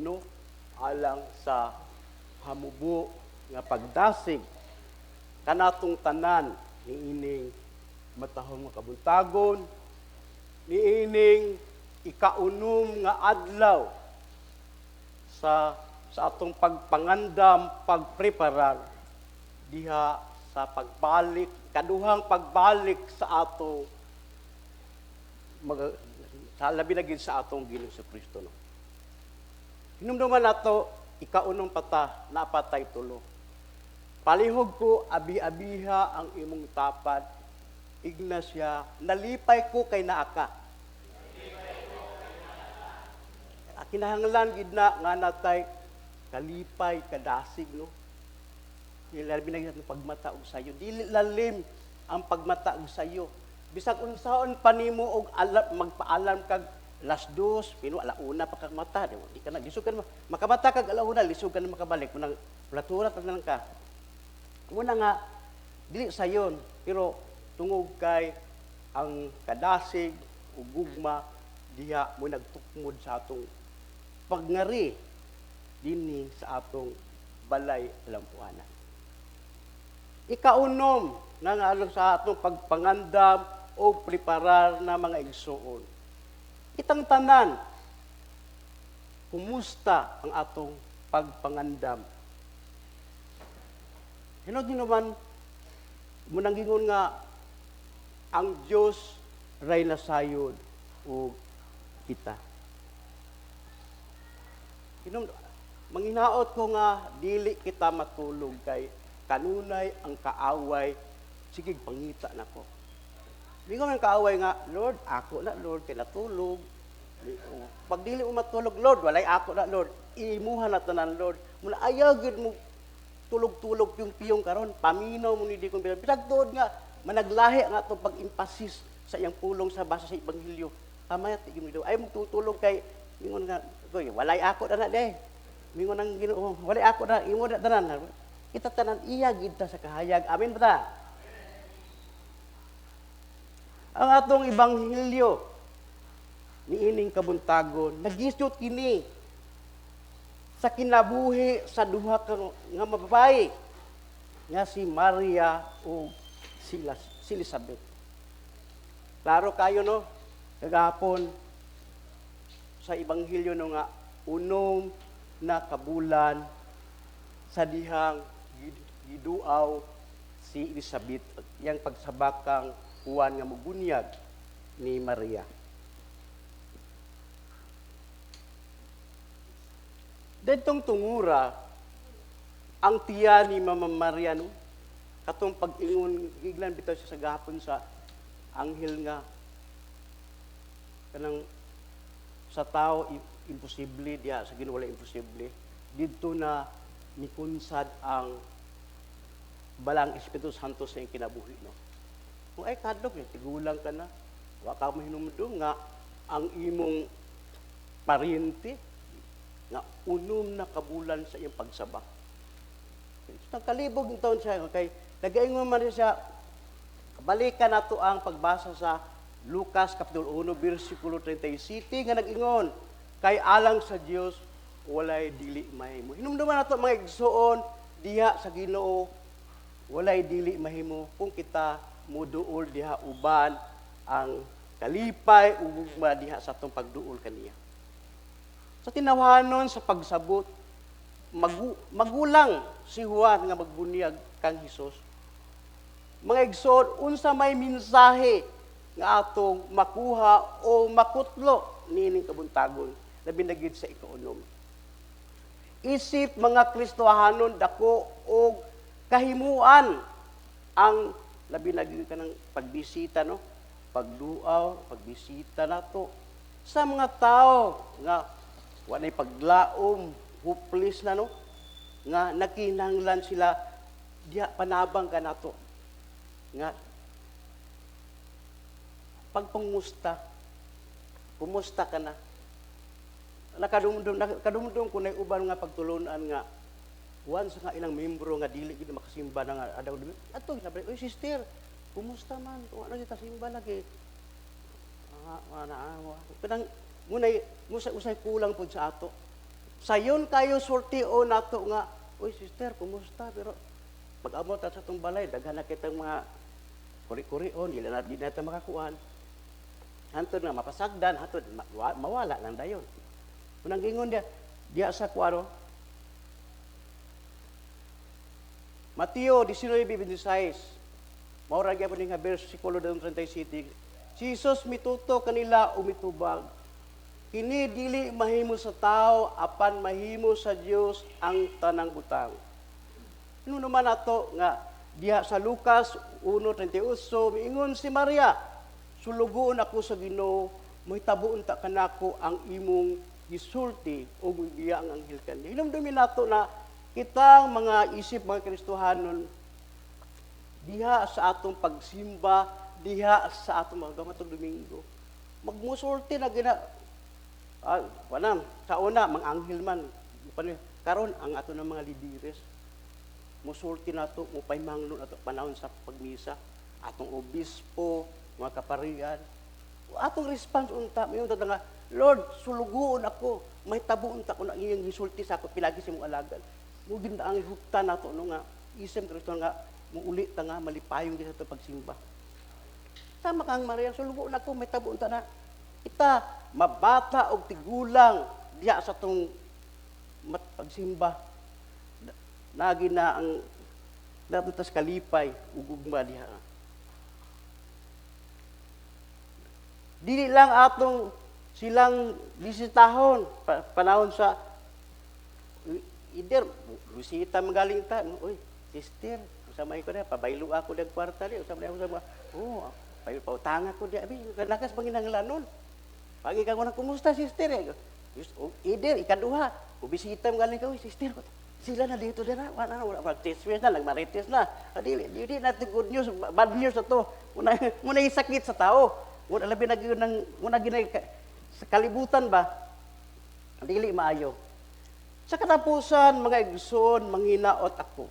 No, alang sa hamubo nga pagdasig kanatong tanan niining matahom nga kabuntagon, niining ikaunom nga adlaw sa atong pagpangandam, pagpreparar diha sa pagbalik, kaduhang pagbalik sa atong sa labi na gid sa atong Ginoong Kristo, no. Hinumduman nato, ikaunom pata, napatay tulo. Palihog ko, abi-abiha ang imong tapad. Igna siya, nalipay ko kay naa ka. Kinahanglan gid na nga natay kalipay, kadasig, no. Labi na gid ang pagmata og sayo. Dili lalim ang pagmata og sayo. Bisag unsaon pa nimo og alam, magpaalam kag 2:00, pero 1:00 pa kag mata, di ba? Di ka na, lisod ka na, makamata kag 1:00, lisod ka na makabalik. Munang platurat na lang ka. Muna nga, dili sayon, pero tungog kay ang kadasig ug gugma diha mo nagtukmod sa atong pagngari dinhi sa atong balay alampuanan. Ikaunom nga nga sa atong pagpangandam o preparar na, mga igsuon. Kitang tanan, kumusta ang atong pagpangandam? Hinod naman, munang gingon nga ang Dios ray nasayod og kita. Hinom, manginaot ko nga dili kita matulog kay kanunay ang kaaway sige pangita nako. Mingon ang kaaway nga, "Lord, ako na, Lord, kay natulog." Oh. Pag dili mo matulog, "Lord, walay ako na, Lord. Imuha na tanan, Lord." Muna ayaw gyud mo tulog-tulog yung piyong karon, paminaw mo ni di kong bisag tuod nga managlahi ang atong pag-emphasis sa iyang pulong sa basa sa ebanghelyo. Tama ti gyud ay mo tutulog kay mingon nga, "Goy, walay ako na na de." Mingon ang Ginoo, "Walay ako na, imo na tanan." Kita tanan iya gid ta sa kahayag. Amen ba ta? Ang atong ebanghelyo niining kabuntagon nagisot kini sa kinabuhi sa duha ka nga mababae nga si Maria o si Elizabeth. Klaro kayo, no? Kagahapon sa ebanghelyo, no, nga unom na kabulan sa dihang giduaw si Elizabeth yang pagsabakang Juan nga mubunyag ni Maria. Dentong tungura, ang tiya ni Mama Maria, no, katong pag-ingon, giglan bitaw siya sa gahapon sa anghel nga kanang sa tao imposible, diha sa Ginoo wala imposible. Didto na nikunsad ang balang Espiritu Santo sa iyang kinabuhi, no. Kung ay kadlok, eh, tigulang ka na, wa ka mahinumdum nga ang imong paryente nga unom na kabulan sa iyang pagsabak. Nagkalibog ng taon siya, kay nagaingon man siya, balikan nato ang pagbasa sa Lucas Kapitulo 1, versikulo 37, nga nag-ingon, kay alang sa Dios walay dili mahimo. Hinumduman nato, mga igsuon, diha sa Ginoo walay dili mahimo kung kita muduol diha uban ang kalipay ug gugma diha sa atong pagduol kaniya. Sa tinawanon sa pagsabot, magulang si Juan nga magbunyag kang Hesus. Mga igsoon, unsa may mensahe nga atong makuha o makutlo niining kabuntagon, labi na gid sa ikaunom? Isip mga Kristohanon, dako og kahimuan ang labi na gid kanang pagbisita, no, pagduaw, pagbisita nato sa mga tao nga walay paglaom, hopeless na, no, nga nakinahanglan sila diha panabang kanato nga pagpangusta, kumusta ka na? Nakadumdum ko na uban nga pagtulunan nga once nga ilang membro nga dili gid makasimba na nga adaw ato sabi, "Oy sister, kumusta man kung ano kita simba lagi?" Ah, na kanang munay musa usay kulang pud sa ato. Sayon kayo sultion nato nga, "Uy sister, kumusta?" Pero pag-abot ta sa atong balay, daghan na kitang mga kuri-kurion, dili na di na ta makakuan. Hantod nga mapasagdan, hantod mawala lang dayon. Unang gingon diya, diya sa kuwaro, Mateo 19:26, mao ra gyapon nga bersikulo 37. Si Jesus mituto kanila ug mitubag, "Kini dili mahimo sa tao, apan mahimo sa Dios ang tanang butang." Ano naman ato nga diha sa Lucas 1:38, miingon si Maria, "Sulugoon ako sa Ginoo, mahitabo unta kanako ang imong gisulti," ug mibiya ang anghel kaniya. Hinumdumi nato na kitang mga isip mga Kristohanon diha sa atong pagsimba, diha sa atong mga gamatong Domingo, magmusulti na gina wala, sa una mga anghel man, karon ang ato ng mga lideres musulti nato, mupaymanglo nato panahon sa pagmisa, atong obispo, mga kaparian. Atong response unta mayon ta nga, "Lord, sulugoon ako, mahitabo unta ko na iyang gisulti sa ako pilagi sa imong alagad." Mo gid ang huptan nato no nga isem Kristo nga muuli ta nga malipayong gid sa atong pagsimba. Sama kang Maria, "Sulugoon ako, mahitabo unta na." Kita mabata og tigulang diha sa atong pagsimba, nagi na ang dato tas kalipay ug ugma diha. Dili lang atong silang bisitahon panahon sa either bisita magaling ta, "Uy sister, usa may ko na pabaylo ako dag kwarta di, usa may ako sa mga, oh pautanga ko di abi lakas panginahanglanon." Pagi ka na, "Kumusta sister?" Eh. Either ikaduha, ubisita magaling ka, "Uy sister, sila na dito dira, wala na, wala mag-chismis na, nagmarites na." Ah, dili, dili na good news, bad news na to. Muna, muna sakit sa tao. Muna labi na gyud ng muna ginay sa kalibutan ba? Dili maayo. Sa katapusan, mga igsoon, manghinaot ako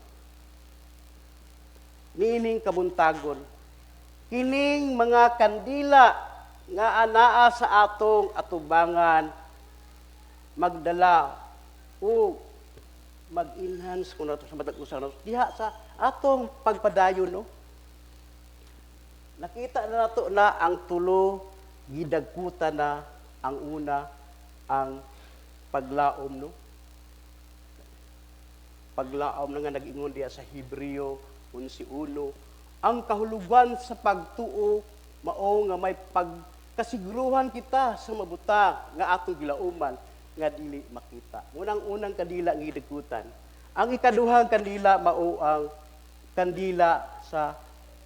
niining kabuntagon. Kining mga kandila nga anaa sa atong atubangan magdala o mag-enhance kung nato sa matag usa no diha sa atong pagpadayon no. Nakita na nato na ang tulo gidagkutan na. Ang una, ang paglaom no, paglaom na nga nag-ingon diha sa Hebreo 11:1, ang kahulugan sa pagtuo mao nga may pagkasiguruhan kita sa mabuta nga atong gilauman nga dili makita. Unang unang kandila nga gidagkutan. Ang ikaduhang kandila mao ang kandila sa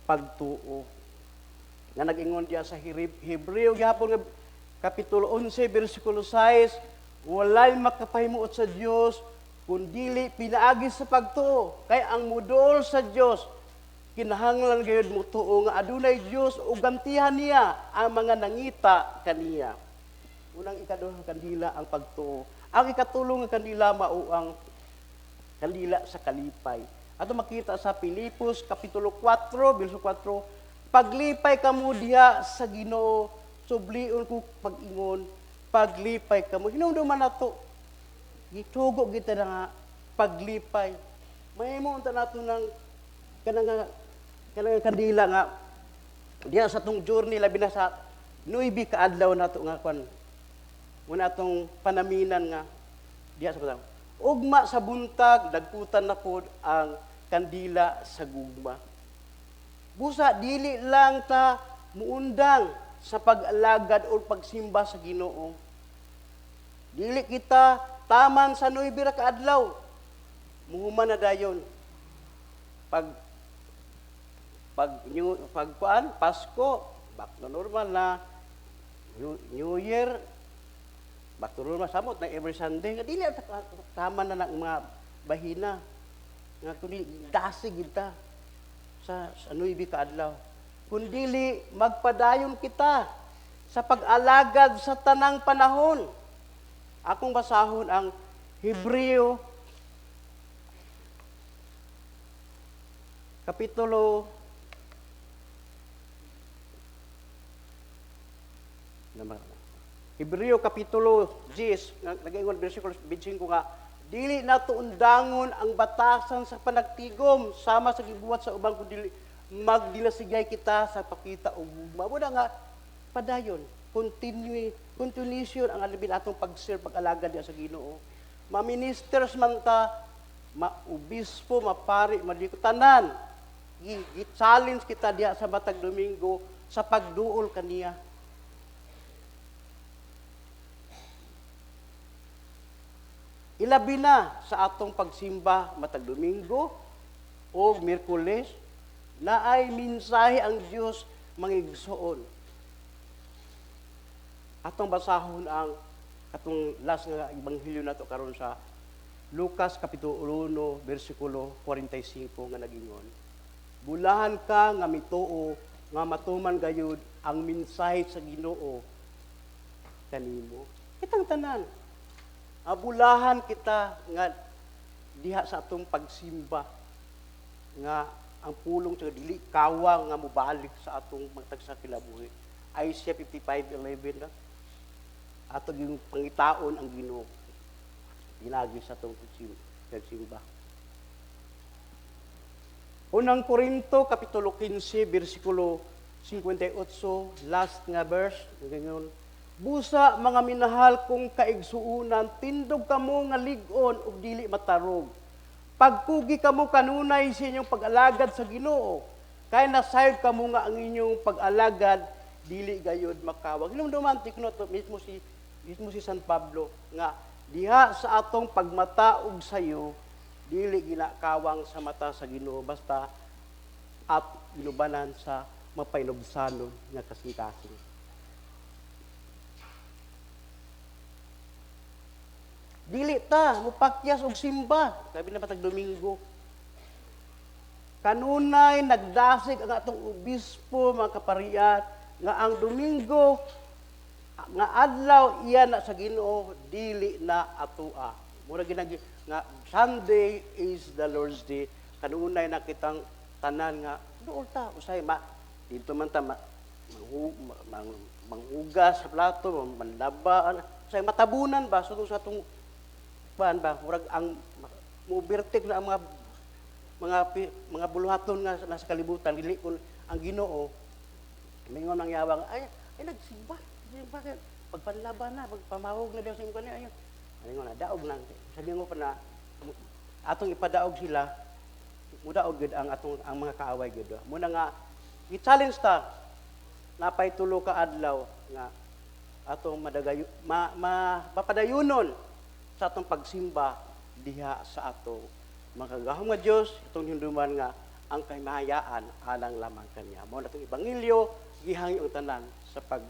pagtuo. Nga nag-ingon diya sa Hebreo gihapon nga kapitulo 11 bersikulo 6, walay makapahimuot sa Dios kun dili pinaagi sa pagtuo. Kay ang mudol sa Dios kinahanglan gayud motuo nga adunay Dios ug gantihan niya ang mga nangita kaniya. Unang ikaduhang kandila ang pagtuo. Ang ikatulong nga kandila mao ang kandila sa kalipay. Ato makita sa Filipos kapitulo 4 verso 4, paglipay kamo diha sa Ginoo, sublion ko pag-ingon, paglipay kamo. Hinumduman nato, gitugo kita na nga paglipay. Mahimo unta nato ng kanang kandila nga diha sa tong journey, labi na sa 9 ka adlaw nato nga kwan. Muna atong panaminan nga diha sa butang. Ugma sa buntag, dagkutan na pod ang kandila sa gugma. Busa dili lang ta muundang sa pag-alagad o pagsimba sa Ginoo. Dili kita taman sa 9 ra ka adlaw. Muhuman na dayon. Pag pag new, pag kuan, Pasko, back to normal na. New Year, back to normal, samot na every Sunday. Nga dili tama na ng mga bahina. Nga kundi dasig kita sa 9 ka adlaw. Kun dili magpadayon kita sa pag-alagad sa tanang panahon. Akong basahon ang Hebreo kapitulo Hebreo kapitulo 10, nga nagaingon bersikulo 25 nga dili nato undangon ang batasan sa panagtigom sama sa gibuhat sa ubang, kundi magdilasigay kita sa pakita og gugma. Mao nga padayon, continue, continuation ang alibin atong pag-serve, pag-alagad diha sa Ginoo. Ma-ministers man ta, ma-obispo, mapari, madiko, tanan. Gi-challenge kita diha sa matag Domingo sa pagduol kaniya. Ilabi na sa atong pagsimba matag Domingo o Miyerkules na ay mensahe ang Dios, mangigsuon. Atong basahon ang katong last nga ebanghelyo nato karon sa Lucas kapitulo 1 bersikulo 45 nga nagingon: "Bulahan ka nga mituo nga matuman gayud ang mensahe sa Ginoo kanimo." Kitang tanan, abulahan kita nga diha sa atong pagsimba nga ang pulong sa dili kawang nga mobalik sa atong matag sa kinabuhi. Isaiah 55:11 na ato yung pangitaon ang Ginoo pinagi sa atong pagsimba. Unang Korinto kapitulo 15 bersikulo 58, last nga verse, ganyan: "Busa, mga minahal kong kaigsuunan, tindog kamo nga lig-on ug dili matarog. Pagkugi kamo kanunay sa inyong pag-alagad sa Ginoo, kay nasayod kamo nga ang inyong pag-alagad dili gayod makawag." Hinumduman tikno to mismo si San Pablo nga diha sa atong pagmata og sayo dili ginakawang sa mata sa Ginoo basta at ginubanan sa mapainubsanon nga kasing-kasing. Dili ta mupakyas og simba, labi na matag Domingo. Kanunay nagdasig ang atong obispo, mga kaparian, nga ang Domingo nga adlaw iya na sa Ginoo, dili na atoa. Mura ginagi nga Sunday is the Lord's day. Kanunay na kitang tanan nga dool ta usay ma dito man ta ma, manghugas sa plato, manlaba, usay matabunan ba so sa atong kuan ba, murag ang mubertik na ang mga buluhaton nga nasa kalibutan. Dili kun ang Ginoo mingon ang yawang ay ay nagsimba simba kay pagpanlaba na, pagpamahog na daw sa imong kani, ayon ingon na daog na sa Ginoo pa na atong ipadaog sila, mudaog gyud ang atong ang mga kaaway gyud. Muna nga i-challenge ta, napay tulo ka adlaw nga atong madagayo ma, ma mapadayunon sa atong pagsimba diha sa atong makagagahom nga Dios, itong hinduman nga ang kahimahayaan alang lamang kaniya. Mao na itong ebanghelyo, gihangyo ang tanan sa pag